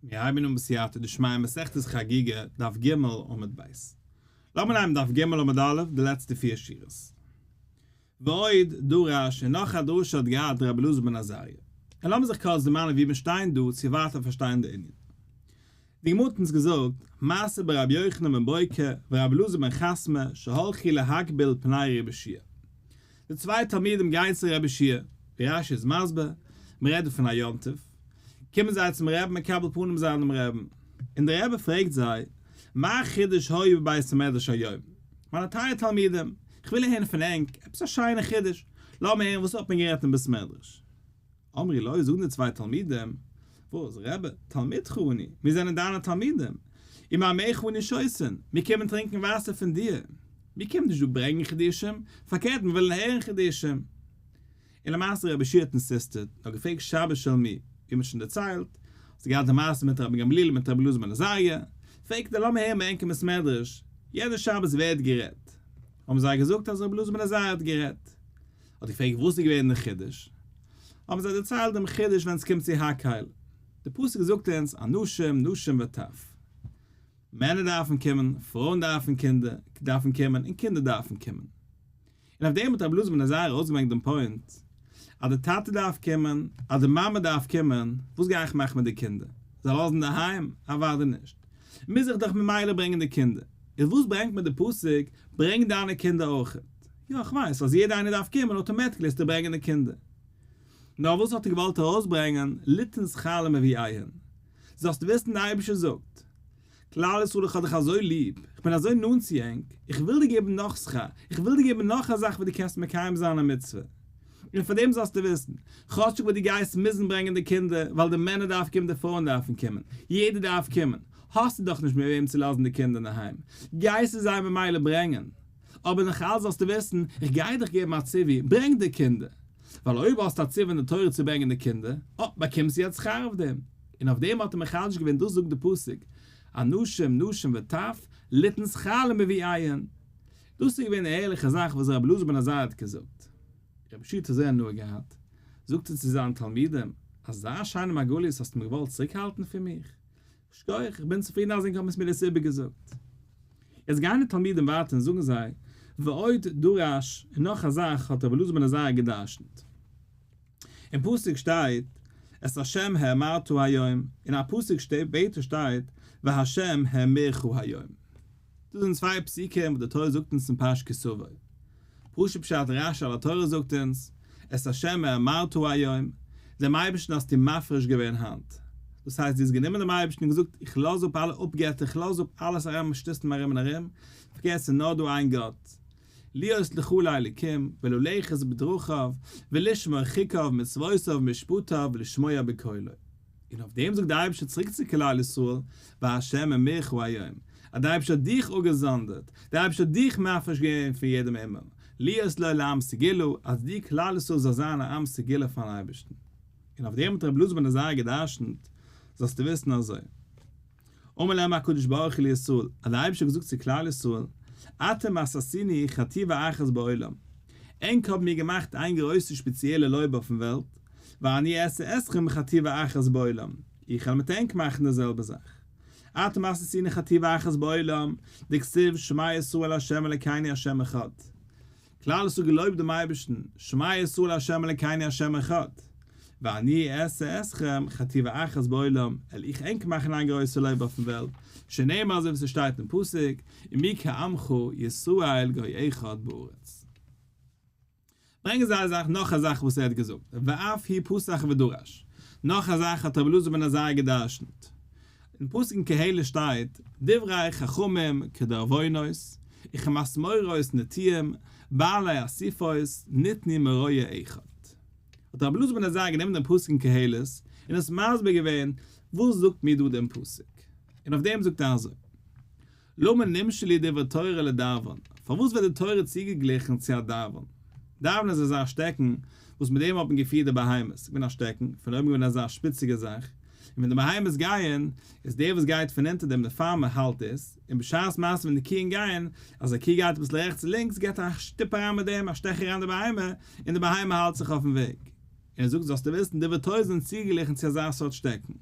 מיר הייבן אן בסייעתא דשמיא מסכת חגיגה, דף ג' עמוד ב'. לאמיר נעמען דף ג' עמוד א', די לעצטע פיר שורות. ועוד דרש, און נאך א דרשה האט געהאט רבי אלעזר בן עזריה. און לאמיר זיך קורץ דערמאנען וואו מיר שטייען דא צו ווייטער פארשטיין די ענין. די גמרא האט אונז געזאגט, מעשה ברבי יוחנן בן ברוקה ורבי אלעזר בן חסמא שהלכו להקביל פני רבי יהושע. די צוויי תלמידים גייען צו רבי יהושע, ווי רש"י איז מסביר, מען רעדט דא פון א יום טוב, קומען זיי צום רעבן מקבל פנים זיין דעם רעבן, און דער רבי פרעגט זיי, מה חידוש היה בבית המדרש היום? מיינע טייערע תלמידים, איך וויל הערן פון ענק עפעס א שיינע חידוש, לאמיר הערן וואס האט מען גערעדט אין בית מדרש? אמרו לו, זאגן די צוויי תלמידים, וואס, רבי, תלמידך אני, מיר זענען דיינע תלמידים, וממימיך אנו שותין, מיר קומען טרינקען וואסער פון דיר, מיר קומען נישט דא ברענגען חידושים, פארקערט מיר ווילן הערן חידושים. און למעשה רבי יהושע האט insisted, נאר געפרעגט שבת של מי, ווי מ'האט שוין דערציילט, האט זי געהאט די מעשה מיט רבי גמליאל מיט רבי אלעזר בן עזריה, פרעגט ער לאמיר הערן ביי ענק אין בית מדרש, יענע שבת ווער האט גערעדט? האבן זיי געזאגט אז רבי אלעזר בן עזריה האט גערעדט. האט ער געפרעגט וואס איז געווען די חידוש? האבן זיי דערציילט דעם חידוש ווען עס קומט צו הקהל. די פסוק זאגט אונז אנשים נשים וטף. מענער דארפן קומען, פרויען דארפן קינדער דארפן קומען, און קינדער דארפן קומען. און אויף דעם האט רבי אלעזר בן עזריה ארויסגעברענגט דעם point, אז די טאטע דארף קומען, אז די מאמע דארף קומען, וואס גיי איך מאכן מיט די קינדער? זיי לאזן אינדערהיים? אוודאי נישט. מוז איך דאך ממילא ברענגען די קינדער. איז וואס ברענגט מיר די פסוק, ברענג דיינע קינדער אויכעט? יא, איך ווייס אז יעדער איינער דארף קומען, automatically וועסטו ברענגען די קינדער. נאר וואס האט ער געוואלט ארויסברענגען, ליתן שכר למביאיהן. זאלסט וויסן דער אייבערשטער זאגט, כלל ישראל איך האב דיך אזוי ליב, איך בין אזוי נאנט צו ענק, איך וויל דיר געבן נאך שכר, איך וויל דיר געבן נאך א זאך וואס דו קענסט מקיים זיין א מצוה. און פאר דעם זאלסטו וויסן, כאטשיג וואס דו גייסט מוזן ברענגען די קינדער, ווייל די מענער דארף קומען די פרויען דארפן קומען, יעדער דארף קומען, האסטו דאך נישט מיט וועם צו לאזן די קינדער אינדערהיים, גייסטו זיי ממילא ברענגען. אבער נאך אלץ זאלסטו וויסן, איך גיי דיך געבן א ציווי, ברענג די קינדער! ווייל אויב האסטו א ציווי אין די תורה צו ברענגען די קינדער, אה, באקומסטו יעצט שכר אויף דעם. און אויף דעם האט ער מחדש געווען, דאס זאגט די פסוק, אנשים נשים וטף, ליתן שכר למביאיהן. דאס איז געווען די הערליכע זאך וואס רבי אלעזר בן עזריה האט געזאגט. רבי יהושע האט אזוי הנאה געהאט, זאגט ער צו זיינע תלמידים, אזא שיינע מרגליות האסטו מיר געוואלט צוריקהאלטן פון מיך? שכוח, איך בין צופרידן אז ענק האבן עס מיר דאס איבערגעזאגט. יעצט גייען די תלמידים ווייטער און זאגן זיי, ועוד דרש, און נאך א זאך האט רבי אלעזר בן עזריה גע'דרש'נט. אין פסוק שטייט, את ה' האמרת היום, און א פסוק שפעטער שטייט, וה' האמירך היום. דאס זענען צוויי פסוקים וואס די תורה זאגט אונז אין פרשת כי תבוא. פשוט פשט רש"י על התורה זאגט אונז, את ה' האמרת היום, דעם אייבערשטן האסטו מפריש געווען היינט. דאס הייסט דו האסט גענומען דעם אייבערשטן און געזאגט, איך לאז אפ אלע אפגעטער, איך לאז אפ אלעס ארום, שטותים ארום און ארום, פארגעס ס'איז נאר דא איין גאט. להיות לך לאלקים, וללכת בדרכיו, ולשמור חוקיו ומצוותיו ומשפטיו ולשמוע בקולו. און אויף דעם זאגט דער אייבערשטער צוריק צו כלל ישראל, וה' האמירך היום, אז דער אייבערשטער האט דיך אפגעזאנדערט, דער אייבערשטער האט דיך מפריש געווען פון יעדעם אומה, להיות לו לעם סגולה, אז די כלל ישראל זאל זיין א עם סגולה פארן אייבערשטן. און אויף דעם האט רבי אלעזר בן עזריה גע'דרש'נט, זאלסטו וויסן אזוי. אמר להם הקדוש ברוך הוא לישראל, אז דער אייבערשטער האט געזאגט צו כלל ישראל, אתם עשיתוני חטיבה אחת בעולם, ענק האבן מיר געמאכט איין גרויסע שפעציעלע לויב אויפן וועלט, ואני אעשה אתכם חטיבה אחת בעולם, איך וועל מיט ענק מאכן די זעלבע זאך. אתם עשיתוני חטיבה אחת בעולם, דכתיב שמע ישראל ה' אלקינו ה' אחד. כלל ישראל געלויבט דעם אייבערשטן, שמע ישראל ה' אלקינו ה' אחד, ואני אעשה אתכם חטיבה אחת בעולם, וועל איך ענק מאכן איין גרויסע לויב אויפן וועלט, שנאמר אזוי ווי ס'שטייט אין פסוק, ומי כעמך ישראל גוי אחד בארץ. ברענגען זיי א זאך נאך א זאך וואס ער האט געזאגט, ואף הוא פתח ודרש, נאך א זאך האט רבי אלעזר בן עזריה גע'דרש'נט, אין פסוק אין קהלת שטייט, דברי חכמים כדרבונות, וכמסמרות נטועים, בעלי אסיפות, ניתנו מרועה אחד. האט רבי אלעזר בן עזריה גענומען דעם פסוק אין קהלת און עס מסביר געווען וואס זאגט מיר דא דעם פסוק, און אויף דעם זאגט ער אזוי, למה נמשלו דברי תורה לדרבון, פארוואס ווערט די תורה צוגעגליכן צו א דרבון? דרבון איז אזא שטעקן וואס מיט דעם האט מען געפירט די בהמות, ס'איז געווען א שטעקן, פון אויבן געווען אזא שפיציגע זאך, און ווען די בהמות גייען, איז דער וואס גייט פון אונטער דעם די farmer האלט עס, און בשעת מעשה ווען די קיען גייען, אז א קי גייט אביסל רעכטס און לינקס, געט ער א שטופ אריין מיט דעם, א שטעך אריין די בהמה, און די בהמה האלט זיך אויפן וועג. און ער זאגט זאלסטו וויסן, דברי תורה זענען צוגעגליכן צו אזא סארט שטעקן.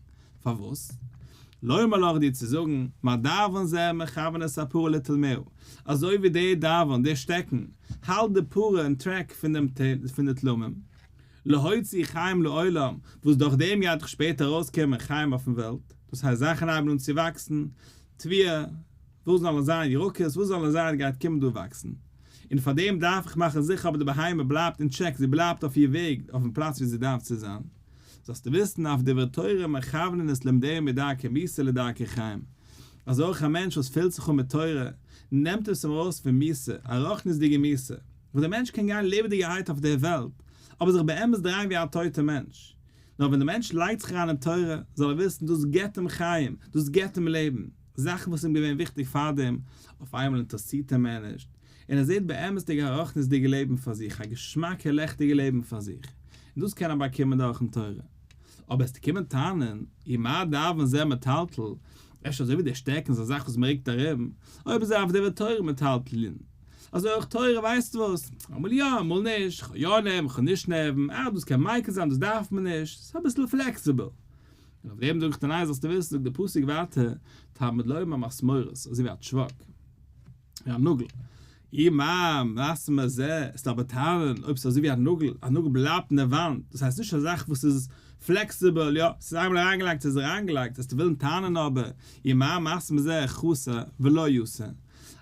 פארוואס? לומר לך דיר צו זאגן, מה דרבון זה מכוון את הפרה לתלמיה, אזוי ווי דער דרבון, דער שטעקן, האלט די פרה אין track פון דעם פון די תלמים, להוציא חיים לעולם, וואס דורך דעם גייט דאך שפעטער ארויסקומען חיים אויפן וועלט, דאס הייסט זאכן הייבן אן צו וואקסן, תבואה, וואס זאל עס זיין, ירקות, וואס זאל עס זיין, גייט קומען דא וואקסן. און פאר דעם דארף איך מאכן זיכער אבער די בהמה בלייבט אין track, זי בלייבט אויף איר וועג, אויפן פלאץ ווי זי דארף צו זיין. זאלסטו וויסן אף דברי תורה מכוונין את לומדיהם מדרכי מיתה לדרכי חיים, אז אויך א מענטש וואס פילט זיך אן מיט תורה, נעמט עס אים ארויס פון מיתה, א רוחניות'דיגע מיתה, וואס דער מענטש קען גיין לעבעדיגערהייט אויף דער וועלט, אבער זיך באמת דרייען ווי א טויטער מענטש. נאר ווען דער מענטש לייגט זיך אריין אין תורה, זאל ער וויסן, דאס געבט אים חיים, דאס געבט אים לעבן. זאכן וואס איז אים געווען וויכטיג פארדעם, אויף איינמאל אינטערעסירט אים מער נישט, און ער זעט באמת'דיג א רוחניות'דיגע לעבן פאר זיך, א געשמאקע לעכטיגע לעבן פאר זיך, און דאס קען ער באקומען דורכ'ן תורה. אבער וועסטו קומען טענה'ן, ומה דרבון זה מטלטל, אפשר אזוי ווי דער שטעקן איז א זאך וואס מען רוקט ארום, אויב אזוי אף דברי תורה מטלטלין, אזוי אויך תורה ווייסט וואס, אמאל יא אמאל נישט, כ'האב יא נערוון כ'האב נישט נערוון, אה דאס קען מיקל זיין דאס דארף מען נישט, ס'איז אביסל flexible. און אויף דעם זאג איך דיר ניין זאלסטו וויסן זאגט דער פסוק ווייטער, תלמוד לומר מסמרות, אזוי ווי א טשוואק. ווי א נאגל. ומה מסמר זה, עס אבער טענה'ן אויב ס'איז אזוי ווי א נאגל, א נאגל בלייבט אין די וואנט, דאס הייסט נישט א זאך וואס איז flexible, יא, ס'איז איינמאל אריינגעלייגט איז אריינגעלייגט, וועסטו ווילן טענה'ן אבער, ומה מסמר זה חסר ולא יתר.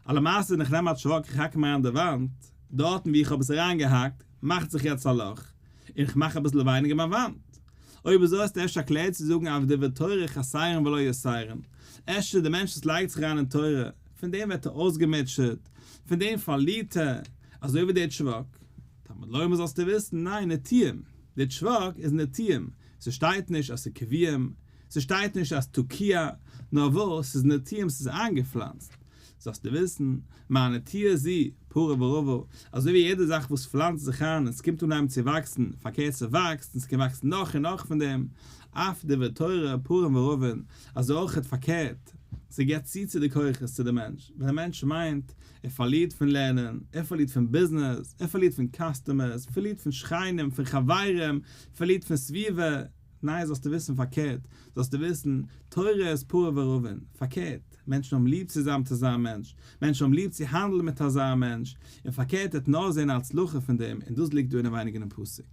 א למעשה ווען איך נעם א טשוואק איך האק אים אריין אין די וואנט, דארטן ווי איך האב עס אריינגעהאקט, מאכט זיך יעצט א לאך, און איך מאך אביסל ווייניגער מיין וואנט. אויב אזוי האסטו אפשר א קלער צו זאגן אף דברי תורה חסרין ולא יתירין, אפשר די מענטש וואס לייגט זיך אריין אין תורה, פון דעם ווערט ער אויסגעמוטשעט, פון דעם פארלירט ער, אזוי ווי דער טשוואק. תלמוד לומר זאלסטו וויסן, ניין, נטועים, דער טשוואק איז נטועים, ס'שטייט נישט אז ס'איז קבועים, ס'שטייט נישט אז תקוע, נאר וואס, ס'איז נטועים, ס'איז איינגעפלאנצט. זאלסטו וויסן, מה נטיעה זו, פרה ורבה, אזוי ווי יעדע זאך וואס פלאנצט זיך איין און ס'קומט אנהייבן צו וואקסן, פארקערט ס'וואקסט און ס'קען וואקסן נאך און נאך פון דעם, אף דברי תורה פרין ורבין, אזוי אויכעט פארקערט, ס'געבט צו צו די כוחות צו די מענטש, ווען א מענטש מיינט ער פארלירט פון לערנען, ער פארלירט פון ביזנעס, ער פארלירט פון customers, פארלירט פון שכנים, פון חברים, פארלירט פון סביבה, ניין זאלסטו וויסן פארקערט, זאלסטו וויסן, תורה איז פרה ורבין, פארקערט, מענטשן האבן ליב צו זיין מיט אזא מענטש, מענטשן האבן ליב צו האנדלן מיט אזא מענטש, און פארקערט ער וועט נאר זען א הצלחה פון דעם, און דאס ליגט דא אינעווייניג אינעם פסוק.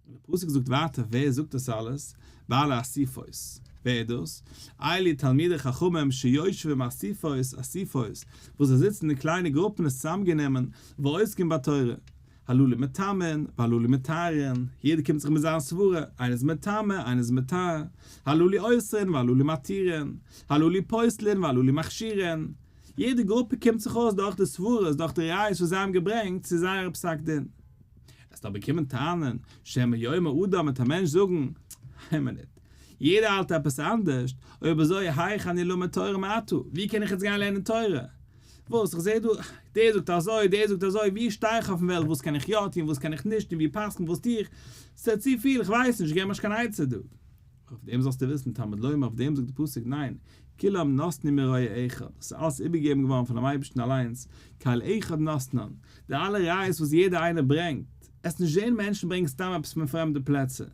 און דער פסוק זאגט ווייטער, ווער זאגט דאס אלעס? בעלי אסיפות. ווער איז דאס? אלו תלמידי חכמים שיושבים אסיפות אסיפות, וואס זיי זיצן אין קליינע גרופן עס צוזאמגענומען, ועוסקים בתורה. הללו מטמאין והללו מטהרין, יעדער קומט זיך מיט זיין סברה, איינער איז מטמא, איינער איז מטהר, הללו אוסרין והללו מתירין, הללו פוסלין והללו מכשירין, יעדע גרופע קומט זיך אויס דורך די סברות, דורך די ראיות וואס זיי האבן געברענגט צו זייער פסק דין. עס דארף באקומען טענה'ן, שמא יאמר אדם וועט א מענטש זאגן, איין מינוט, יעדער האלט עפעס אנדערשט, אויב אזוי היאך אני לומד תורה מעתה, ווי קען איך יעצט גיין לערנען תורה? וואס? איך זע דא, דער זאגט אזוי, דער זאגט אזוי, ווי שטיי איך אויפן וועלט, וואס קען איך יא טון, וואס קען איך נישט טון, ווי פסק'ן, וואס טו איך? ס'איז צופיל, איך ווייס נישט, געב מיר נישט קיין עצה דא. אויף דעם זאלסטו וויסן, תלמוד לומר, אויף דעם זאגט די פסוק, ניין, כולם נתנו מרועה אחד, דאס איז אלעס איבערגעגעבן געווארן פונעם אייבערשטן אליינס, קל אחד נתנן, די אלע ראיות וואס יעדער איינער ברענגט, עסט נישט זען מענטשן ברענגן סתם עפעס פון פרעמדע פלעצער,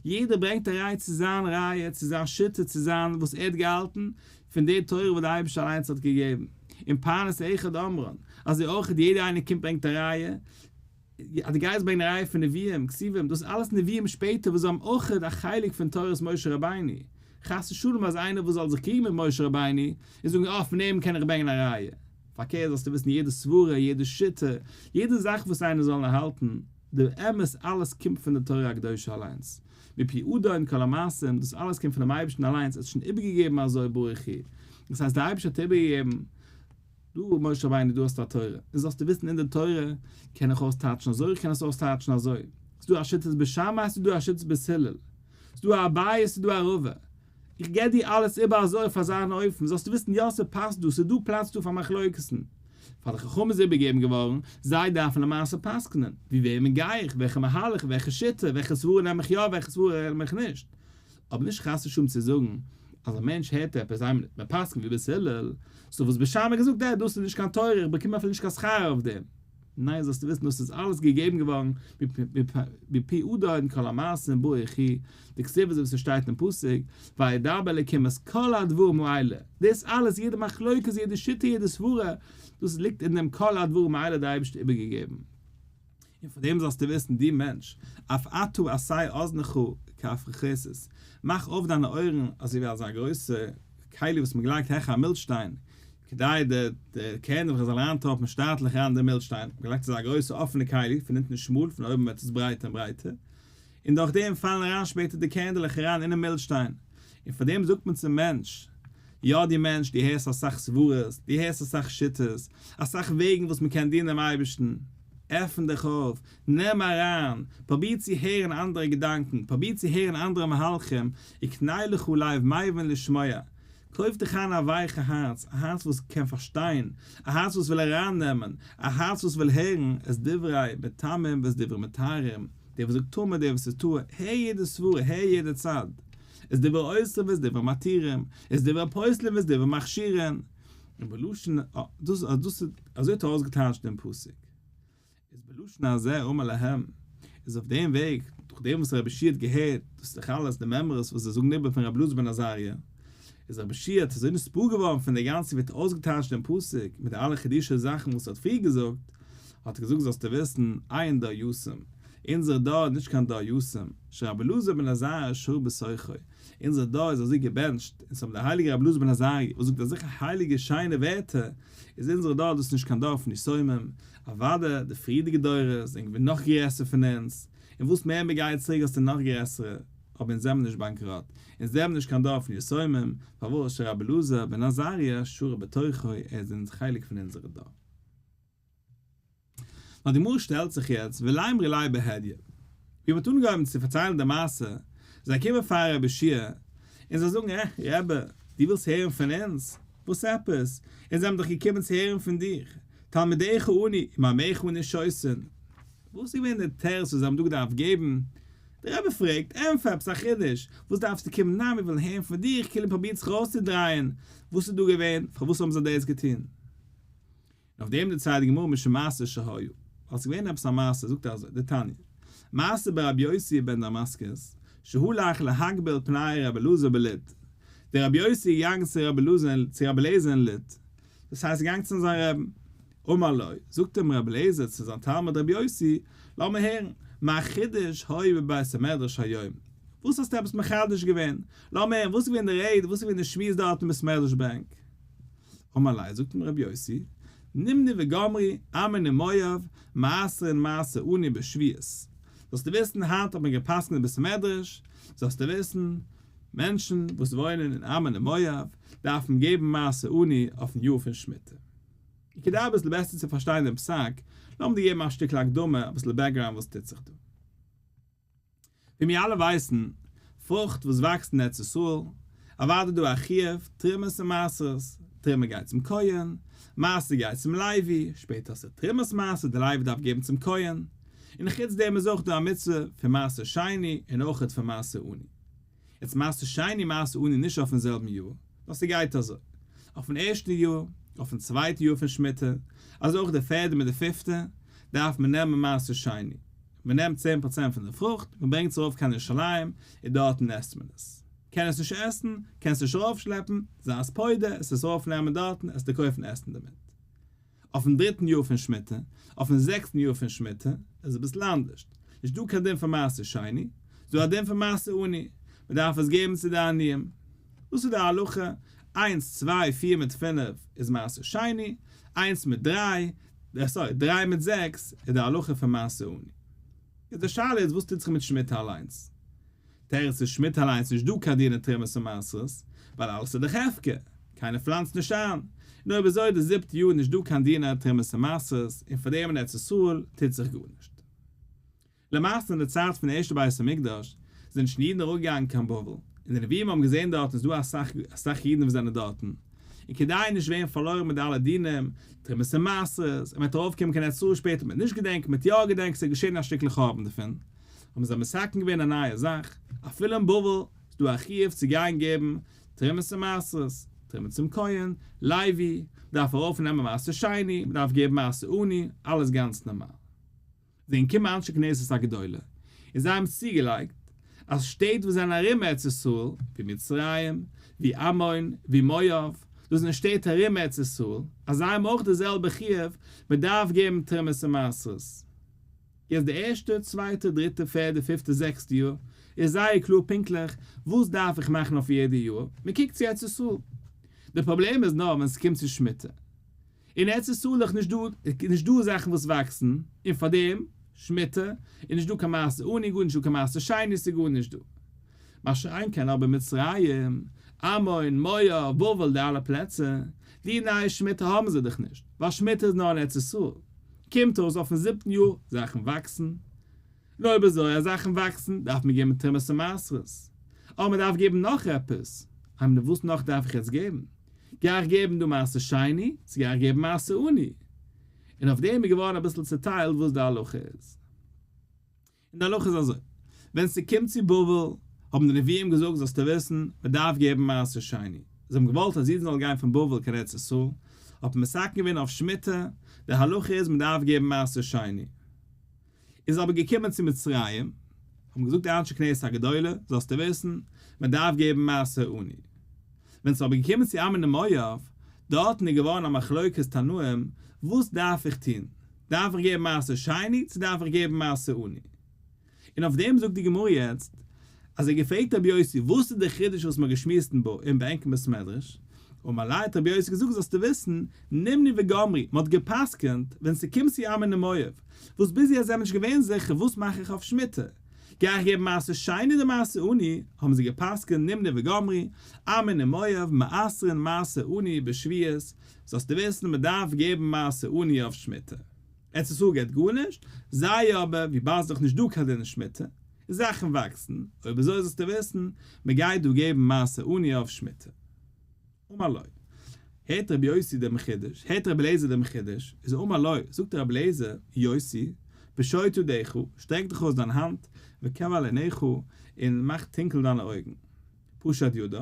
יעדער ברענגט א ראיה צו זיין ראיה, צו זיין שיטה, צו זיין וואס ער האט געהאלטן, פון די תורה וואס דער אייבערשטער אליינס האט געגעבן, און פרנס אחד אמרן, אזוי אויך יעדער איינער קומט ברענגט א ראיה, אז דו גייסט ברענגען א ראיה פון נביאים, כתובים, דאס איז אלעס נביאים שפעטער וואס זיי האבן אויך א חלק פון תורת משה רבינו, חס ושלום אז איינער וואס זאל זיך קריגן מיט משה רבינו און זאגן אה פון אים קען איך ברענגען א ראיה, פארקערט זאלסטו וויסן יעדע סברה, יעדע שיטה, יעדע זאך וואס איינער זאל האלטן, די אמת אלעס קומט פון די תורה הקדושה אליינס, מפי אדון כל המעשים, דאס אלעס קומט פונעם אייבערשטן אליינס, עס איז שוין איבערגעגעבן אזוי ברוך הוא, דאס הייסט דער אייבערשטער האט איבערגעגעבן, דא משה רבינו דא האסטו א תורה, און זאלסטו וויסן אין די תורה קען איך אויסטייטשן אזוי איך קען עס אויסטייטשן אזוי, ס'איז דא א שיטת בית שמאי ס'איז דא א שיטת בית הלל, ס'איז דא א אביי ס'איז דא א רבא, איך געב דיר אלעס איבער אזוי אויף אזא אן אופן, זאלסטו וויסן יא ס'פאסט דא, ס'איז דא פלאץ דא פאר מחלוקת'ן. פאר די חכמים איז איבערגעגעבן געווארן, זיי דארפן למעשה פסק'נען, ווי וועמען גיי איך, וועלכע מהלך, וועלכע שיטה, וועלכע סברה נעם איך יא, וועלכע סברה נעם איך נישט. אבער נישט חס ושלום צו זאגן אז א מענטש הערט עפעס, איין מינוט, מען פסק'נט ווי בית הלל, so וואס בית שמאי האט געזאגט, אה, דאס איז נישט קיין תורה, איך באקום אפילו נישט קיין שכר אויף דעם. ניין זאלסטו וויסן דאס איז אלעס געגעבן געווארן מפי אדון כל המעשים ברוך הוא, דכתיב אזוי ווי ס'שטייט אין פסוק, וידבר אלקים את כל הדברים האלה, דאס אלעס יעדע מחלוקת יעדע שיטה יעדע סברה, דאס ליגט אין דעם כל הדברים האלה דער אייבערשטער איבערגעגעבן. און פאר דעם זאלסטו וויסן דו מענטש, אף אתה עשה אזנך כאפרכסת, מאך אויף דיינע אויערן אזוי ווי אזא גרויסע כלי וואס מען געלייגט העכער א מילשטיין, כדי די די קערנדלעך זאלן אריינטראפן שטאטליך אריין אין די מילשטיין, מען געלייגט אזא גרויסע אפענע כלי, פון אונטן שמאל, פון אויבן ווערט עס ברייטער און ברייטער, און דורך דעם פאלן אריין שפעטער די קערנדלעך אריין אינעם מילשטיין, און פאר דעם זאגט מען צום מענטש, יא דו מענטש, דו הערסט אסאך סברות, דו הערסט אסאך שיטות, אסאך וועגן וואס מען קען דינען דעם אייבערשטן, עפן דיך אויף, נעם אריין, פרוביר צו הערן אנדערע געדאנקען, פרוביר צו הערן אנדערע מהלכים, וקנה לך לב מבין לשמוע, קויף דיך איין א ווייכע הארץ, א הארץ וואס קען פארשטיין, א הארץ וואס וויל ארייננעמען, א הארץ וואס וויל הערן, את דברי מטמאים ואת דברי מטהרים, דער וואס זאגט טמא דער וואס איז טהור, הער יעדע סברה, הער יעדע צד, את דברי אוסרים ואת דברי מתירים, את דברי פוסלים ואת דברי מכשירים, און בלשון, דאס דאס אזוי האט ער אויסגעטייטשט דעם פסוק. איז בלשון הזה אמר להם, איז אויף דעם וועג, דורך דעם וואס רבי יהושע האט געהערט, דאס איז דאך אלעס די מימרות וואס זיי זאגן איבער פון רבי אלעזר בן עזריה, איז רבי יהושע האט אזוי נתפעל געווארן פון די גאנצע ווי ער האט אויסגעטייטשט דעם פסוק מיט די אלע חידושי זאכן וואס ער האט פריער געזאגט, האט ער געזאגט זאלסטו וויסן, אין דור יתום, אונזער דור איז נישט קיין דור יתום, שרבי אלעזר בן עזריה שרה בתוכו, אונזער דור איז אזוי געבענטשט, אונז האבן די הייליגע רבי אלעזר בן עזריה וואס זאגט אזעלכע הייליגע שיינע ווערטער, איז אונזער דור דאס נישט קיין דור פון יתומים, אוודאי די פריערדיגע דורות זענען געווען נאך גרעסער פון אונז, און וואס מער מען גייט צוריק האסטו נאך גרעסערע, אבער אונז זעמיר נישט באנקראט, אונז זעמיר נישט קיין דור פון יתומים, פארוואס שרבי אלעזר בן עזריה שרה בתוכו, ער איז אונז חלק פון אונזערע דור. נאר די גמרא שטעלט זיך יעצט ולימרו ליה בהדיא. ווי מ'האט אנגעהויבן צו פארציילן די מעשה, זיי קומען פאר רבי יהושע און זיי זאגן, אה, רבי, דו ווילסט הערן פון אונז? וואס עפעס? אונז זעמיר דאך געקומען צו הערן פון דיך, תלמידיך אנו ומימיך אנו שותין. וואס איז געווען די תירוץ וואס זיי האבן דא געדארפט געבן? דער רבי פרעגט, ענטפער עפעס א חידוש, וואס דארפסטו קומען, ניין מיר ווילן הערן פון דיך, כאילו מ'פרובירט זיך ארויסצודרייען, וואס איז דא געווען, פארוואס האבן זיי דאס געטון? און אויף דעם דערציילט די גמרא משום מעשה שהיה, ווייל ס'איז געווען עפעס א מעשה, זאגט ער אזוי, דתניא, מעשה ברבי יוסי בן דמסקס, שהלך להקביל פני רבי אלעזר בלוד, דער רבי יוסי איז געגאנגען צו רבי אלעזר צו רבי אליעזר אין לוד, דאס הייסט ער איז געגאנגען צו זיין רעבן, אמר לו, זאגט אים רבי אליעזר צו זיין תלמיד רבי יוסי, לאמיר הערן, מה חידוש היה בבית המדרש היום, וואס האסטו עפעס מחדש געווען, לאמיר הערן, וואס איז געווען די רעד, וואס איז געווען די שמועס דארט אין בית מדרש בענק? אמר ליה, זאגט אים רבי יוסי, נמנו וגמרו, עמון ומואב, מעשרין מעשר עני בשביעית. זאלסטו וויסן, היינט האט מען גע'פסק'נט אין בית המדרש, זאלסטו וויסן, מענטשן וואס וואוינען אין עמון און מואב, דארפן געבן מעשר עני אויפן יאר פון שמיטה. און כדי אביסל בעסער צו פארשטיין דעם פסק, לאמיר דיר געבן א שטיקל הקדמה, אביסל background וואס טוט זיך דא. ווי מיר אלע ווייסן, פרוכט וואס וואקסט אין ארץ ישראל, אוודאי דא א חיוב, תרומות און מעשרות, תרומה גייט צום כהן, מעשר גייט צום לוי, שפעטער האסטו תרומת מעשר, די לוי דארף געבן צום כהן, און חוץ דעם איז אויך דא א מצוה פון מעשר שני און אויכעט פון מעשר עני. יעצט מעשר שני מעשר עני נישט אויפן זעלבן יאר, נאר ס'גייט אזוי, אויפן ערשטן יאר, אויפן צווייטן יאר פון שמיטה, אזוי אויך די פערדע מיט די פיפטע, דארף מען נעמען מעשר שני, מען נעמט 10% פון די פרוכט, מען ברענגט עס ארויף קיין ירושלים, און דארטן עסט מען עס. קען עס נישט עסן, קענסט נישט ארויפשלעפן, זיי עס פודה, עס עס ארויפנעמען דארטן, עסטו קויפן עסן דערמיט. אויפן דריטן יאר פון שמיטה, אויפן זעקסטן יאר פון שמיטה, איז אביסל אנדערשט, נישט דא קיין דין פון מעשר שני, ס'דא א דין פון מעשר עני, מען דארף עס געבן צו די עניים. דאס איז די הלכה, איינס, צוויי, פיר מיט פינף איז מעשר שני, איינס מיט דריי, sorry, דריי מיט זעקס איז די הלכה פון מעשר עני. איז די שאלה איז וואס טוט זיך מיט שמיטה אליינס? תירוץ איז שמיטה אליינס נישט דא קיין דיני תרומות און מעשרות, ווייל אלעס איז דאך הפקר, קיינער פלאנצט נישט איין, און אויב אזוי די זיבטע יאר נישט דא קיין דיני תרומות און מעשרות, און פאר דעם אין ארץ ישראל טוט זיך גארנישט. למעשה אין די צייט פון די ערשטע בית המקדש זענען שוין אידן אראפגעגאנגען קיין בבל, און די נביאים האבן געזען דארטן איז דא אסאך אסאך אידן וואס זענען דארטן, און כדי נישט ווערן פארלוירן מיט די אלע דינים, תרומות און מעשרות, און מ'וועט ארויפקומען קיין ארץ ישראל שפעטער מ'וועט נישט געדענקען, מ'וועט יא געדענקען, ס'איז געשען א שטיקל חורבן דערפון, האבן זיי מתקן געווען א נייע זאך, אפילו אין בבל איז דא א חיוב צו גיין געבן תרומות און מעשרות. תרומה צום כהן, לוי, מ'דארף ארויפנעמען מעשר שני, מ'דארף געבן מעשר עני, אלעס גאנץ נארמאל. זענען געקומען אנשי כנסת הגדולה און זיי האבן צוגעלייגט אז שטעט וואס זענען ארום ארץ ישראל, ווי מצרים, ווי עמון, ווי מואב, דאס זענען שטעט ארום ארץ ישראל, אז זיי האבן אויך די זעלבע חיוב, מען דארף געבן תרומות און מעשרות. יעצט די ערשטע, צווייטע, דריטע, פערדע, פיפטע, זעקסטע יאר, איז זייער קלאר פונקטליך וואס דארף איך מאכן אויף יעדע יאר, מען קוקט צו ארץ ישראל. די פראבלעם איז נאר ווען ס'קומט צו שמיטה. אין ארץ ישראל איז דאך נישט דא נישט דא זאכן וואס וואקסן, און פאר דעם, שמיטה, איז נישט דא קיין מעשר עני גארנישט דא קיין מעשר שני ס'איז גארנישט דא. מה שאין כן אבער מצרים, עמון, מואב, בבל די אלע פלעצער, די נייע שמיטה האבן זיי דאך נישט, ווייל שמיטה איז נאר אין ארץ ישראל. קומט אויס אויפן זיבטן יאר זאכן וואקסן, און אויב אזוי אז זאכן וואקסן דארף מען געבן תרומות און מעשרות. אבער מען דארף געבן נאך עפעס. איי וואס נאך דארף איך יעצט געבן? גיי איך געבן דא מעשר שני, צו גיי איך געבן מעשר עני? און אויף דעם איז געווארן אביסל צוטיילט וואס די הלכה איז. און די הלכה איז אזוי, ווען ס'קומט צו בבל, האבן די נביאים געזאגט זאלסטו וויסן, מען דארף געבן מעשר שני. זיי האבן געוואלט אז אידן זאלן גיין פון בבל קיין ארץ ישראל, האט מען מתקן געווען אויף שמיטה, די הלכה איז מען דארף געבן מעשר שני. איז אבער געקומען צו מצרים, האבן געזאגט די אנשי כנסת הגדולה, זאלסטו וויסן, מען דארף געבן מעשר עני. ווען ס'איז אבער געקומען צו עמון און מואב, דארטן איז געווארן א מחלוקת תנאים, וואס דארף איך טון? דארף איך געבן מעשר שני, צו דארף איך געבן מעשר עני? און אויף דעם זאגט די גמרא יעצט, אז ער האט געפרעגט רבי יוסי וואס איז די חידוש וואס מ'האט געשמועסט אין ביי ענק אין בית מדרש, אמר ליה האט רבי יוסי געזאגט זאלסטו וויסן, נמנו וגמרו, מ'האט גע'פסק'נט, ווען ס'קומט צו עמון און מואב, וואס ביז יעצט זענען מיר נישט געווען זיכער וואס מאך איך אויף שמיטה, גיי איך געבן מעשר שני אדער מעשר עני, האבן זיי גע'פסק'נט נמנו וגמרו, עמון ומואב מעשרין מעשר עני בשביעית, זאלסטו וויסן מ'דארף געבן מעשר עני אויף שמיטה. ארץ ישראל געבט גארנישט, זיי אבער, וויבאלד ס'איז דאך נישט דא קיין דין שמיטה, זאכן וואקסן, אויב אזוי זאלסטו וויסן, מ'גייט דא געבן מעשר עני אויף שמיטה. אמר לו, הערט רבי יוסי דעם חידוש, הערט רבי אליעזר דעם חידוש, איז אמר לו, זאגט רבי אליעזר, יוסי, פשוט ידיך, שטרעק דיך אויס דיין האנט, וכבה עיניך, און מאך טונקל דיינע אויגן. פשט ידיו,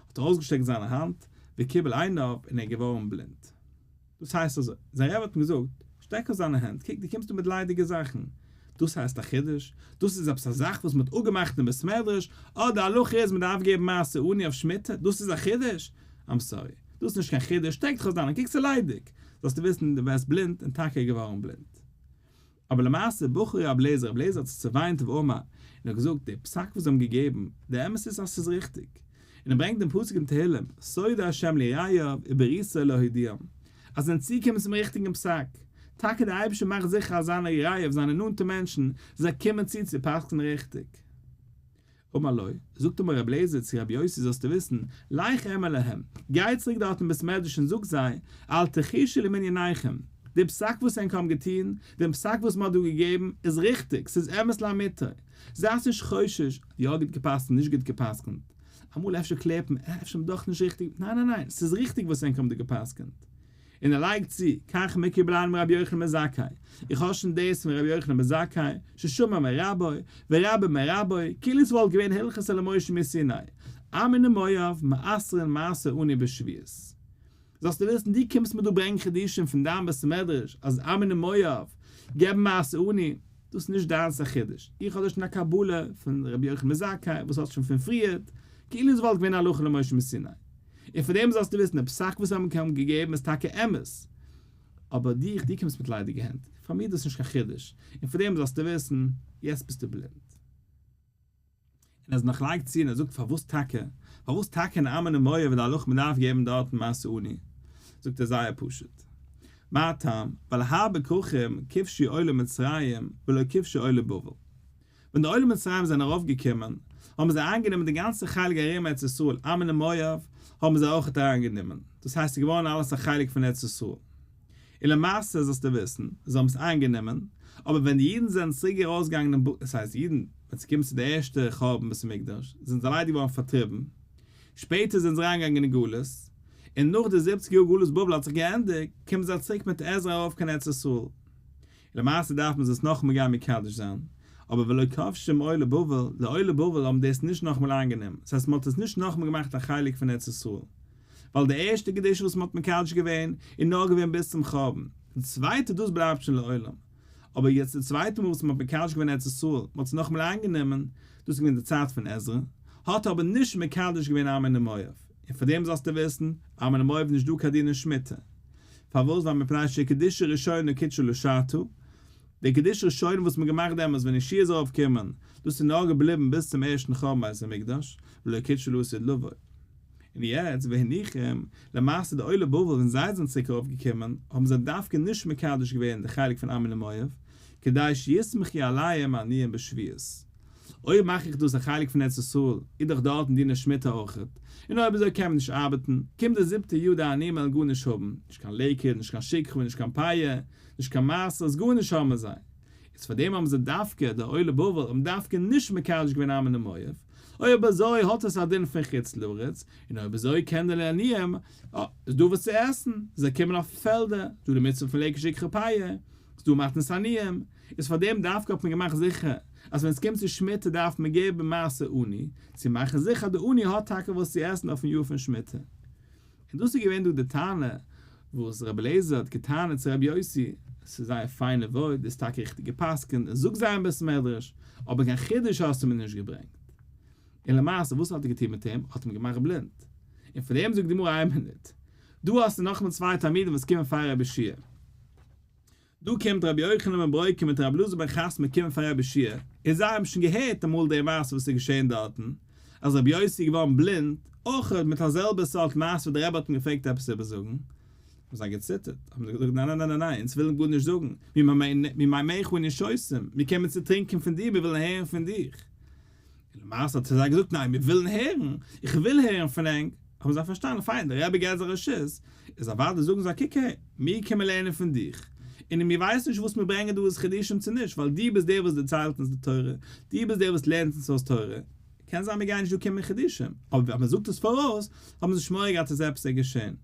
האט ער אויסגעשטרעקט זיינע האנט, וקיבל עיניו, און ער איז געווארן בלינד. דאס הייסט אזוי, זיין רבי האט אים געזאגט, שטרעק אויס דיינע הענט, קוק דו קומסט דא מיט ליידיגע זאכן, דאס הייסט א חידוש? דאס איז עפעס א זאך וואס מען האט אפגעמאכט אין בית מדרש, אה די הלכה איז מען דארף געבן מעשר עני אויף שמיטה, דאס איז א חידוש? I'm sorry, דאס איז נישט קיין חידוש, שטרעק דיך אויס דיינע, קוק ס'איז ליידיג, זאלסטו וויסן דו ווערסט בלינד און טאקע געווארן בלינד. אבער למעשה בכה רבי אליעזר, רבי אליעזר האט זיך צעוויינט ואמר, און האט געזאגט, די פסק וואס זיי האבן געגעבן, די אמת איז אז ס'איז ריכטיג. און ער ברענגט דעם פסוק אין תהילים, סוד ה' ליראיו ובריתו להודיעם, אז זיי זענען צוגעקומען צום ריכטיגן פסק. טאקע דער אייבערשטער מאכט זיכער אז זיינע יראיו, זיינע נאנטע מענטשן, זיי קומען צו צו פסק'נען ריכטיג. אמר לו, זאגט אים רבי אליעזר צו רבי יוסי זאלסטו וויסן, לך אמור להם, גיי צוריק דארט אין בית מדרש און זאג זיי, אל תחושו למניניכם, די פסק וואס ענק האבן געטון, דעם פסק וואס מען האט דא געגעבן, איז ריכטיג, ס'איז אמת לאמיתו, זייטס נישט חושש, יא גוט גע'פסק'נט, נישט גוט גע'פסק'נט, אמאל אפשר קלערט מען, אה, אפשר דאך נישט ריכטיג, ניין ניין ניין, ס'איז ריכטיג וואס ענק האבן דא גע'פסק'נט. און ער לייגט צו, כך מקובלני מרבי יוחנן בן זכאי, איך האב שוין דאס פון רבי יוחנן בן זכאי, ששמע מרבו, ורבו מרבו, כאילו ס'וואלט געווען הלכתא למשה מסיני, עמון ומואב, מעשרין מעשר עני בשביעית. זאלסטו וויסן, דו קומסט מיר דא ברענגען חידושים פון דיין בית המדרש אז עמון ומואב געבן מעשר עני, דאס איז נישט דיינס א חידוש, איך האב דאס שוין א קבלה פון רבי יוחנן בן זכאי וואס האט שוין פון פריערט, כאילו ס'וואלט געווען הלכה למשה מסיני. און פאר דעם זאלסטו וויסן, די פסק וואס זיי האבן געגעבן איז טאקע אמת, אבער דיך, דו קומסט מיט ליידיגע הענט, פאר מיר איז דאס נישט קיין חידוש, און פאר דעם זאלסטו וויסן, יעצט ביסטו בלינד. און אז נאך לייגט צו און ער זאגט פארוואס טאקע, פארוואס טאקע אין עמון און מואב איז די הלכה מען דארף געבן דארטן מעשר עני, זאגט ער זייער פשוט, מה טעם, ווייל הרבה כרכים כבשו עולי מצרים ולא כבשו עולי בבל. ווען די עולי מצרים זענען ארויף געקומען, האבן זיי איינגענומען די גאנצע חלק ארום ארץ ישראל, עמון און מואב האבן זיי אויכעט אריינגענומען, דאס הייסט ס'איז געווארן אלעס א חלק פון ארץ ישראל. און למעשה זאלסטו וויסן, זיי האבן עס איינגענומען, אבער ווען די אידן זענען צוריק ארויסגעגאנגען אין דאס הייסט אידן, ווען ס'קומט צו די ערשטע חורבן בית המקדש, זענען זיי ליידער געווארן פארטריבן, שפעטער זענען זיי אריינגעגאנגען אין גלות, און נאך די זיבעציג יאר גלות בבל האט זיך געענדיגט, קומען זיי צוריק מיט עזרא ארויף קיין ארץ ישראל. למעשה דארף מען עס נאכאמאל גיין מקדש זיין, אבער ולא כבשום עולי בבל, די עולי בבל האבן דאס נישט נאכאמאל איינגענומען, דאס הייסט מען האט עס נישט נאכאמאל געמאכט א חלק פון ארץ ישראל. ווייל די ערשטע קדושה וואס מען האט מקדש געווען איז נאר געווען ביז צום חורבן, די צווייטע דאס בלייבט שוין לעולם. אבער יעצט די צווייטע מאל וואס מען האט מקדש געווען ארץ ישראל, מען האט עס נאכאמאל איינגענומען, דאס איז געווען די צייט פון עזרא, האט ער אבער נישט מקדש געווען עמון ומואב, און פאר דעם זאלסטו וויסן, עמון ומואב איז נישט דא קיין דיני שמיטה. פארוואס? ווייל מפני שקדושה ראשונה קידשה לשעתה, די קדושה ראשונה וואס מען האט געמאכט דעמאלס ווען יהושע איז ארויף געקומען, דאס איז נאר געבליבן ביז צום ערשטן חורבן בית המקדש, ולא קידשה לעתיד לבוא. און יעצט והניחום, למעשה די עולי בבל ווען זיי זענען צוריק ארויף געקומען, האבן זיי דווקא נישט מקדש געווען די חלק פון עמון ומואב, כדי שיסמכו עליהם העניים בשביעית. אויב מאך איך דאס א חלק פון ארץ ישראל, איז דאך דארטן דיני שמיטה אויכעט, און אויב אזוי קען מען נישט ארבעטן, קומט די זיבטע יאר די עניים וועלן גארנישט האבן, נישט קיין לקט, נישט קיין שכחה, נישט קיין פאה, נישט קיין מעשרות, גארנישט האבן זיי. איז פאר דעם האבן זיי דווקא, די עולי בבל, האבן דווקא נישט מקדש געווען עמון ומואב, אויב אזוי האט עס א דין פון חוץ לארץ, און אויב אזוי קען די עניים, אה, איז דא וואס צו עסן, זיי קומען אויף פעלדער, איז דא די מצוה פון לקט שכחה פאה, איז דא מתנת עניים, איז פאר דעם דווקא האט מען געמאכט זיכער אז ווען עס קומט צו שמיטה דארף מען געבן מעשר עני, צו מאכן זיכער אז די עני האט טאקע וואס צו עסן אויפן יאר פון שמיטה. און דאס איז געווען דא די טענה וואס רבי אליעזר האט געטענה'ט צו רבי יוסי, עס איז זייער פיינע ווארט, דו האסט טאקע ריכטיג גע'פסק'נט און זאגסט זיי אין בית מדרש, אבער קיין חידוש האסטו מיר נישט געברענגט. און למעשה וואס האט ער געטון מיט אים? האט אים געמאכט בלינד. און פון דעם זאגט די גמרא איין מינוט, דא האסטו נאכאמאל צוויי תלמידים וואס קומען פאר רבי יהושע. דא קומט רבי יוחנן בן ברוקה מיט רבי אלעזר בן חסמא קומען פאר רבי יהושע, און זיי האבן שוין געהערט אמאל די מעשה וואס איז געשען דארטן, אז רבי יוסי איז געווארן בלינד, אויך מיט א זעלבע סארט מעשה וואס דער רבי האט אים געפרעגט עפעס איבערזאגן, האבן זיי געציטערט, האבן זיי געזאגט ניין ניין ניין ניין, אונז ווילן גארנישט זאגן, ממימיך אנו שותים, מיר קומען צו טרינקען פון דיר, מיר ווילן הערן פון דיך. און למעשה האט ער זיי געזאגט ניין מיר ווילן הערן, איך וויל הערן פון ענק, האבן זיי פארשטאנען פיין דער רבי געבט זיי רשות, איז אוודאי זאגן זיי קוק הער, מיר קומען לערנען פון דיך, און מיר ווייסן נישט וואס מיר ברענגען דא איז חידושים צו נישט, ווייל דו ביסט דער וואס דערציילט אונז די תורה, דו ביסט דער וואס לערנט אונז אויס תורה, קען זיין מיר גייען נישט דא קומען חידושים, אבער אז מען זאגט עס פאראויס, האבן זיי נישט מורא געהאט אז עפעס איז געשען,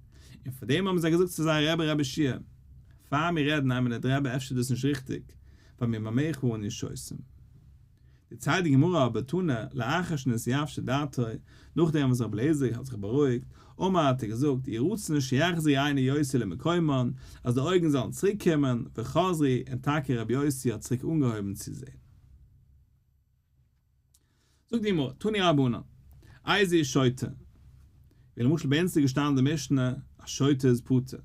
און פאר דעם האבן זיי געזאגט צו זייער רבי רבי יהושע, פאר מיר רעדן איין מינוט רבי אפשר איז דאס נישט ריכטיג, ווייל ממימיך אנו שותים. דערציילט די גמרא אבער תנא, לאחר שנתייבשה דעתו, נאכדעם וואס רבי אליעזר האט זיך בארואיגט, אמר האט ער געזאגט, יהי רצון שיחזרו עיני יוסי למקומן, אז די אויגן זאלן צוריק קומען, וחזרו, און טאקע רבי יוסי האט צוריק אנגעהויבן צו זען. זאגט די גמרא, תנו רבנן, איזהו שוטה, ווי למשל ביי אונז איז געשטאנען די משנה, א שוטה איז פטור, און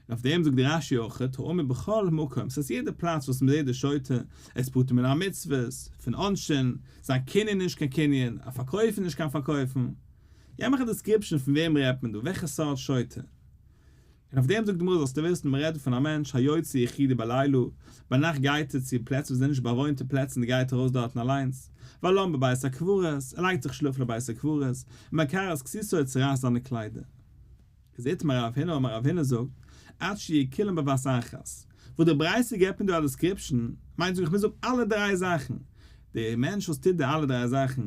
אויף דעם זאגט רש"י אויכעט, האמור בכל מקום, ס'הייסט יעדע פלאץ וואס מ'זעט די שוטה, ער איז פטור מן המצוות, פון עונשין, זיין קנין איז נישט קיין קנין, א פארקויפן איז נישט קיין פארקויפן. געב מיך א description פון וועם רעדט מען דא, וועלכע סארט שוטה? און אויף דעם זאגט די גמרא זאלסטו וויסן מען רעדט פון א מענטש היוצא יחידי בלילה, ביינאכט גייט ער צו פלעצער וואס זענען נישט באוואוינטע פלעצער און גייט ארויס דארטן אליינס, ולן בבית הקברות, ער לייגט זיך שלאפן אין בית הקברות, ומקרע את כסותו ער צורייסט זיינע קליידער. איז איתמר רב הונא אמר רב הונא זאגט, עד שיהיו כולן בבת אחת, וואס די ברייתא געבט מיר דא א description, מיינט זאגן איך מוז האבן אלע דריי זאכן, דער מענטש וואס טוט די אלע דריי זאכן,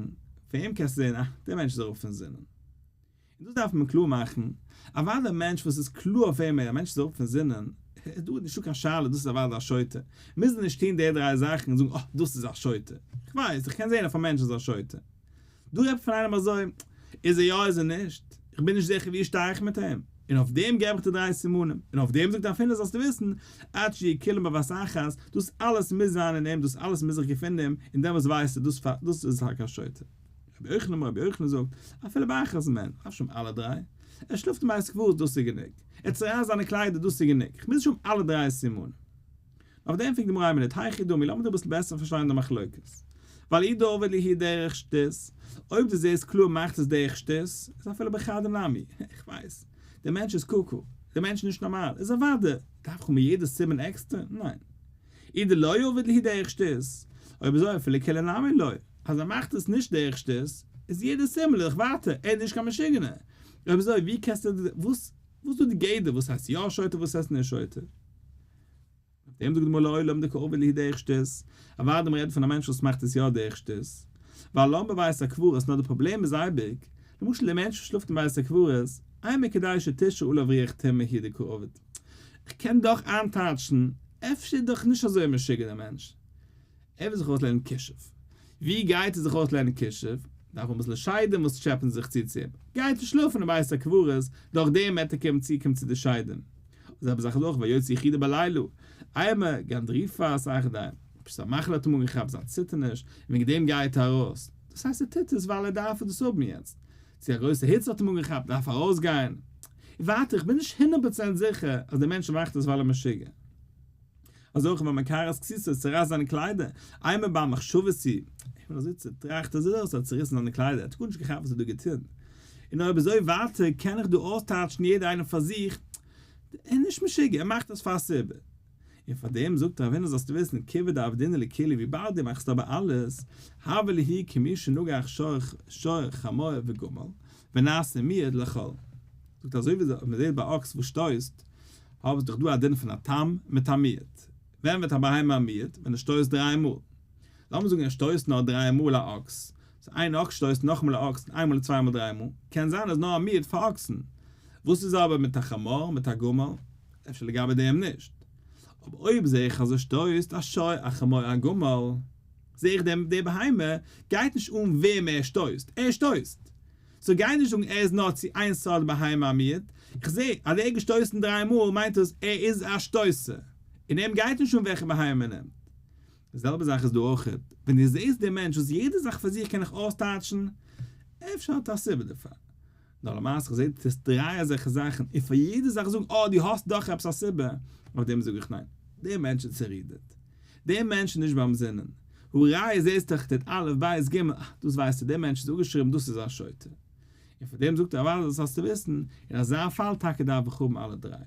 פון אים קענסטו זען אה, דער מענטש איז אראפ פון זינען. און דאס דארף מען קלאר מאכן, אוודאי א מענטש וואס איז קלאר אויף אים אז א מענטש איז אראפ פון זינען, איז דא נישטא קיין שאלה דאס איז אוודאי א שוטה, מוז ער נישט טון די דריי זאכן און זאגן אה דאס איז א שוטה, איך ווייס, איך קען זען אויף א מענטש אז ער איז א שוטה. דא רעדט מען פון איינעם אזוי, איז ער יא איז ער נישט, איך בין נישט זיכער ווי שטיי איך מיט אים, און אויף דעם געב איך די דריי סימנים, און אויף דעם זאגט רב הונא זאלסטו וויסן, עד שיהיו כולם בבת אחת, דאס אלעס מוז זיין אין אים, דאס אלעס מוז זיך געפינען אין אים, און דעמאלטס ווייסטו דאס דאס איז טאקע א שוטה. רבי יוחנן אמר רבי יוחנן זאגט, אפילו באחת מהן, דארף נישט האבן אלע דריי, ער שלאפט אין בית הקברות דאס איז גענוג, ער צורייסט זיינע קליידער דאס איז גענוג, כ'מוז נישט האבן אלע דריי סימנים. אויף דעם פרעגט די גמרא איין מינוט, היכי דמי, לאמיר דא אביסל בעסער פארשטיין די מחלוקת. ווייל אי דעביד להו דרך שטות, אויב דו זעסט קלאר מאכט עס דרך שטות, איז אפילו בחדא נמי, איך ווייס, דער מענטש איז קוקו, דער מענטש איז נישט נארמאל, איז אוודאי, דארף איך האבן יעדע סימן עקסטער? ניין. אי דלא עביד להו דרך שטות, אויב אזוי אפילו כולהו נמי לא. אז ער מאכט עס נישט דרך שטות, איז יעדע סימן לך ווייטער, ער איז נישט קיין משוגענער. אויב אזוי ווי קענסטו וואס וואס איז דא די גדר וואס הייסט יא שוטה וואס הייסט נישט שוטה? אויף דעם זאגט די גמרא לעולם דקא עביד להו דרך שטות, אוודאי מ'רעדט פון א מענטש וואס מאכט עס יא דרך שטות, ווייל ולן בבית הקברות נאר די פראבלעם איז אייביג, למשל די מענטש וואס שלאפט אין בית הקברות, אימא כדי שתשרה עליו רוח טומאה הוא דקא עביד. כ'קען דאך איינטייטשן, אפשר איז דאך נישט אזוי משוגע דער מענטש. ער וויל זיך אויסלערנען כישוף. ווי גייט ער זיך אויסלערנען כישוף? דארף אביסל שדים וואס טשעפען זיך צו צו אים, גייט ער שלאפן אין בית הקברות, דורך דעם וועט ער קומען צוקומען צו די שדים. די זעלבע זאך איז אויך ויוצא יחידו בלילה, אימא גנדריפת אחדיה, פשוט א מחלה האט אים אנגעכאפט, זיין ציטערניש, און וועגן דעם גייט ער ארויס, דאס הייסט ער טוט עס ווייל ער דארף דאס האבן יעצט, צו א גרויסע היץ האט אים אנגעכאפט דארף ער ארויסגיין. און ווייטער איך בין נישט 100% זיכער אז דער מענטש מאכט עס ווייל ער משוגע. אזוי אויך והמקרע כסותו צורייסט זיינע קליידער, אימא בעל מחשבות הוא, איך בין אזוי צוטראכט אזוי אז ער האט צוריסן זיינע קליידער, ער האט גארנישט געכאפט וואס ער האט דא געטון. און אויב אזוי ווייטער קען איך דא אויסטייטשן יעדער איינער פאר זיך, ער איז נישט משוגע, ער מאכט עס פאר א סיבה. און פאר דעם זאגט רב הונא זאלסטו וויסן כיוון דעבדינהו לכולהו וויבאלד דו מאכסט אבער אלעס, הוה להו כמי שנגח שור חמור וגמל, ונעשה מועד לכל. זאגט אזוי ווי מען זעט ביי אקס וואס שטויסט, האב איז דאך דא א דין פון א תם מיט א מועד. ווען ווערט א בהמה א מועד? ווען ער שטויסט דריי מאל. לאמיר זאגן ער שטויסט נאר דריי מאל א אקס, so איין אקס שטויסט נאכאמאל א אקס איין מאל צוויי מאל דריי מאל, קען זיין אז נאר א מועד פאר אקסן. וואס איז אבער מיט א חמור מיט א גמל? אפשר לגבי דעם נישט. אבער אויב זע איך אז ער שטויסט א שור א חמור א גמל, זע איך דעם די בהמה גייט נישט אן וועם ער שטויסט, ער שטויסט. so גיי נישט זאגן ער איז נאר צו איין סארט בהמה א מועד, איך זע אז ער האט געשטויסן דריי מאל מיינט דאס ער איז א שטויסער, און אים גייט נישט אן וועלכע בהמה מען נעמט. די זעלבע זאך איז דא אויך, ווען דו זעסט דעם מענטש וואס יעדע זאך פאר זיך קען איך אויסטייטשן, אפשר האט ער א סיבה דערפאר. נאר למעשה איך זע דו טוסט דריי אזעלכע זאכן און פאר יעדע זאך זאגן אה דו האסט דאך עפעס א סיבה, אויף דעם זאג איך ניין, דער מענטש איז צערודערט, דער מענטש איז נישט ביים זינען, והא ראיה זעסט דאך טוט א' ב' ג', אה דאס ווייסטו דער מענטש איז אפגעשריבן דאס איז א שוטה. און פאר דעם זאגט ער אוודאי דאס זאלסטו וויסן, אין אזא פאל טאקע דארף איך האבן אלע דריי.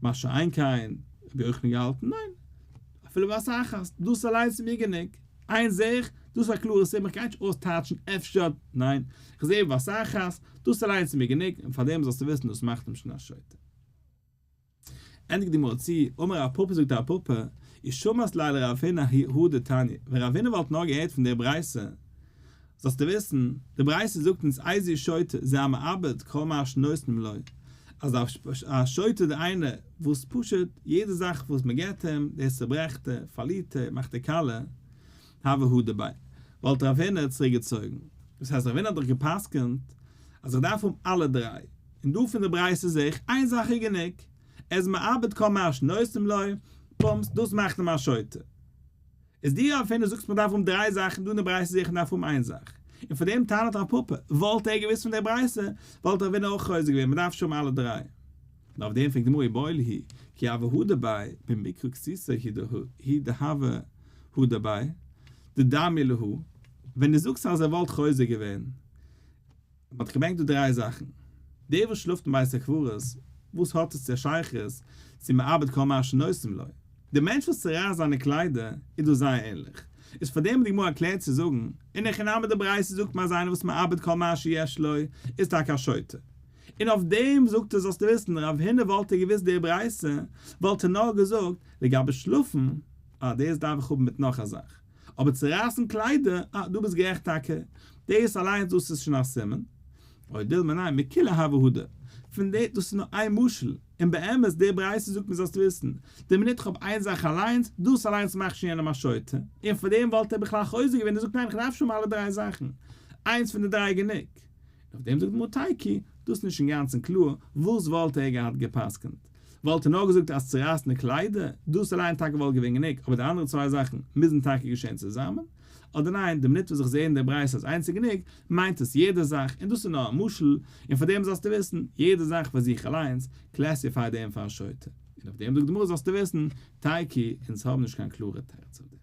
מה שאין כן רבי יוחנן געהאלטן ניין, אפילו בבת אחת, דאס אליינס איז מיר גענוג, איינס זעה איך, דאס איז א קלארע סימן, איך גיי נישט אויסטייטשן אפשר, ניין, איך זעה בבת אחת, דאס אליינס איז מיר גענוג, און פארדעם זאלסטו וויסן דאס מאכט אים שוין א שוטה. ענדיגט די גמרא צו, אמר רב פפא זאגט רב פפא, אי שמעת ליה לרב הונא הא דתניא, ווען רב הונא וואלט נאר געהערט פון דער ברייתא, זאלסטו וויסן, די ברייתא זאגט אונז איזהו שוטה זה המאבד כל מה שנותנים לו, אז א שוטה איז איינער וואס פשוט יעדע זאך וואס מען געבט אים, דאס צוברעכט ער, פארלירט ער, מאכט ער קאלע, הוה הדר ביה, וואלט רב הונא צוריק געצויגן. דאס הייסט רב הונא האט דאך גע'פסק'נט אז איך דארף האבן אלע דריי, און דא פון די ברייתא זעה איך איין זאך איז גענוג, ער איז מאבד כל מה שנותנים לו, בומס, דאס מאכט אים א שוטה. איז דו רב הונא זאגסט מען דארף האבן דריי זאכן, דא אין די ברייתא זעה איך מען דארף האבן איין זאך, און פאר דעם טענה'ט רב פפא, וואלט ער געוואוסט פון די ברייתא, וואלט רב הונא אויך חוזר געווען, מען דארף שוין האבן אלע דריי. נאר אויף דעם פרעגט די גמרא איבעיא להו, כי הוה הדר ביה, במקרע כסותו הוא דהוה הדר ביה, דדמיא להא, ווען דו זאגסט אז ער וואלט חוזר געווען, מען האט געברענגט דא דריי זאכן, דער וואס שלאפט אין בית הקברות, וואס האט עס צו א שייכות צו מאבד כל מה שנותנים לו? דער מענטש וואס צורייסט זיינע קליידער איז דא זייער ענליך, איז פאר דעם האט די גמרא ערקלערט צו זאגן, אין הכי נמי די ברייתא זאגט מען אז איינער וואס מאבד כל מה שיש לו איז טאקע א שוטה, און אויף דעם זאגט ער זאלסטו וויסן רב הונא וואלט ער געוואוסט די ברייתא וואלט ער נאר געזאגט לגבי שלאפן, אה דאס דארף איך האבן מיט נאך א זאך, אבער צורייסן קליידער, אה, דו ביסט גערעכט טאקע, דאס אליינס דאס איז שוין א סימן. או דילמא ניין, מכולהו הוה הדר. פון די, דאס איז נאר איין משל, און באמת די ברייתא זאגט מיר זאלסט וויסן, די מינוט איך האב איין זאך אליינס, דאס אליינס מאכט שוין יענעם א שוטה, און פאר דעם וואלט ער בכלל חוזר געווען און זאגט ניין איך דארף שוין האבן אלע דריי זאכן, איינס פון די דריי איז גענוג. און אויף דעם זאגט גמרא תיקו, דאס איז נישט אינגאנצן קלאר, וואס וואלט ער געהאט גע'פסק'נט? וואלט ער נאר געזאגט אז צורייסן די קליידער, דאס אליין טאקע וואלט געווען גענוג, אבער די אנדערע צוויי זאכן מוזן טאקע געשען צוזאמען, אדער ניין, די מינוט וואס איך זע אין דער ברייתא אז איינס איז גענוג, מיינט עס יעדע זאך, און דאס איז נאר א משל, און פאר דעם זאלסטו וויסן, יעדע זאך פאר זיך אליינס, classify דעם פאר א שוטה. און אויף דעם זאגט די גמרא זאלסטו וויסן, תיקו, אונז האבן נישט קיין קלארע תירוץ אויף דעם.